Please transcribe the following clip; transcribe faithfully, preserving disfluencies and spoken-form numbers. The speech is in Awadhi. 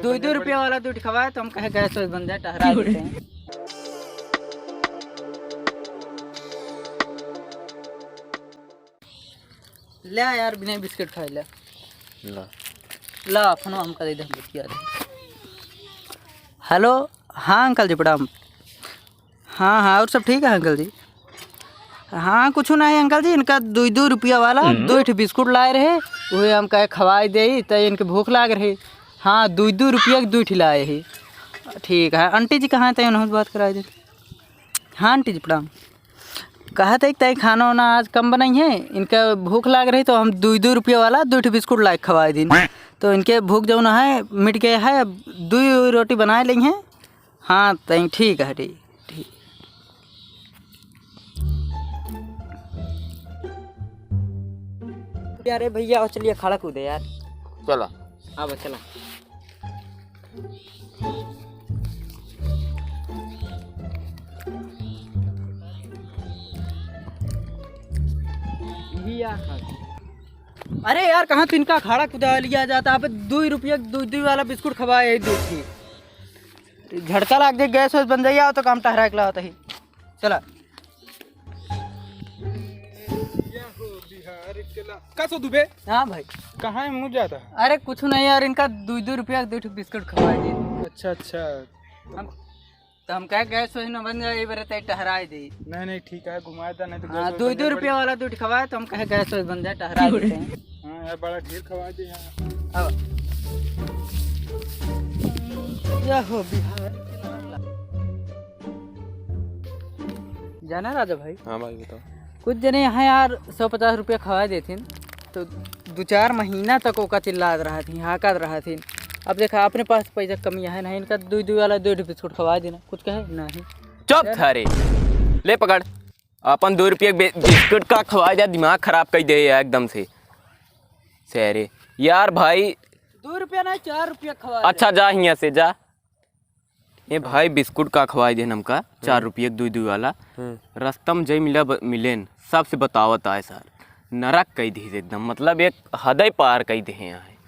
दो दो रुपया वाला दूध खवाए तो हम कहे गैस वैस बन जाए, टहरा देते हैं। ले यार, बिना बिस्किट खाए ले। ला। ला, फोन हमका दे दे, हम बतिया दे। हेलो, हाँ अंकल जी, प्रणाम। हाँ, हाँ, और सब ठीक है अंकल जी? हाँ, कुछ नहीं अंकल जी, इनका दुई दुई रुपया वाला हम्म। दुई ठे बिस्कुट लाए रहे, उहे हम कहे खवाई देई, त इनके भूख लाग रहे। हाँ, दुई दुई रुपया के दुई ठे लाए है। ठीक है, आंटी जी कहाँ है, तय उन्होंने बात कराई दे। हाँ आंटी जी, प्रणाम। कहत है कि तय खाना वाना आज कम बनाई है, इनका भूख लाग रही, तो हम दुई दुई रुपया वाला दुई ठे बिस्कुट लाए खवाई दिन। तो इनके भूख जौन है, मिट गया है, अब दुई रोटी बनाए लेई हैं। हाँ, तई ठीक है, ठीक, ठीक। अरे भैया, चलिए खड़ा कूदे यार। चला। अब चला। अरे यार, कहाँ तिनका खड़ा कूदा लिया जाता है? अब दुई रुपया, दुई, दुई वाला बिस्कुट खवाए है, दुई ठे। झटका लाग जाए, गैस वैस बन जाइए, तो काम टहरा के लावत ही। चला। या हो बिहार के ला-, का सो दुबे? हाँ भाई। कहाँ है मुँह जाता है? अरे कुछ नहीं यार, इनका दुई दुई रुपया के दुई ठे बिस्कुट खवाए दे। अच्छा, अच्छा। हम, तो हम कहे गैस वैस न बन जाए, ये बेरे तय टहराए दे। नहीं, नहीं, ठीक है, घुमाए दा, नहीं तो हाँ, गैस वैस दुई बन दुई जाए, रुपया बड़ी वाला दूध खवाए, तो हम कहे गैस वैस बन जाए, टहरा देते हैं। हाँ यार, बड़ा ढेर खवाए दे यार। अब या हो बिहार के ला-, जाना राजा भाई? हाँ भाई, बताओ। कुछ जने यहाँ यार सौ पचास रुपया खवाए देथिन, तो दो चार महीना तक ओका चिल्लात रहथिन, हाँकत रहथिन। अब देखा, अपने पास पैसा कमी है नहीं, इनका दुई दुई वाला दुई ठे बिस्कुट खवाए देना, कुछ कहे नहीं। चुप यार। थारे, ले पकड़, अपन दो रुपया बे-, बिस्कुट का खवाए जा, दिमाग खराब कर दे यार एकदम से। सरे यार भाई। दो रुपया नहीं, चार रुपया खवाए अच्छा, दे। जा हियाँ से जा। ए भाई, बिस्कुट का खवाई देन हमका, चार हम्म। रुपये के दुई दुई वाला। हम्म। रस्ता में जय मिला ब-, मिलेन, सबसे बतावत आए सर। नरक कई दिहिस एकदम, मतलब एक हदय पार कई दिहे हैं।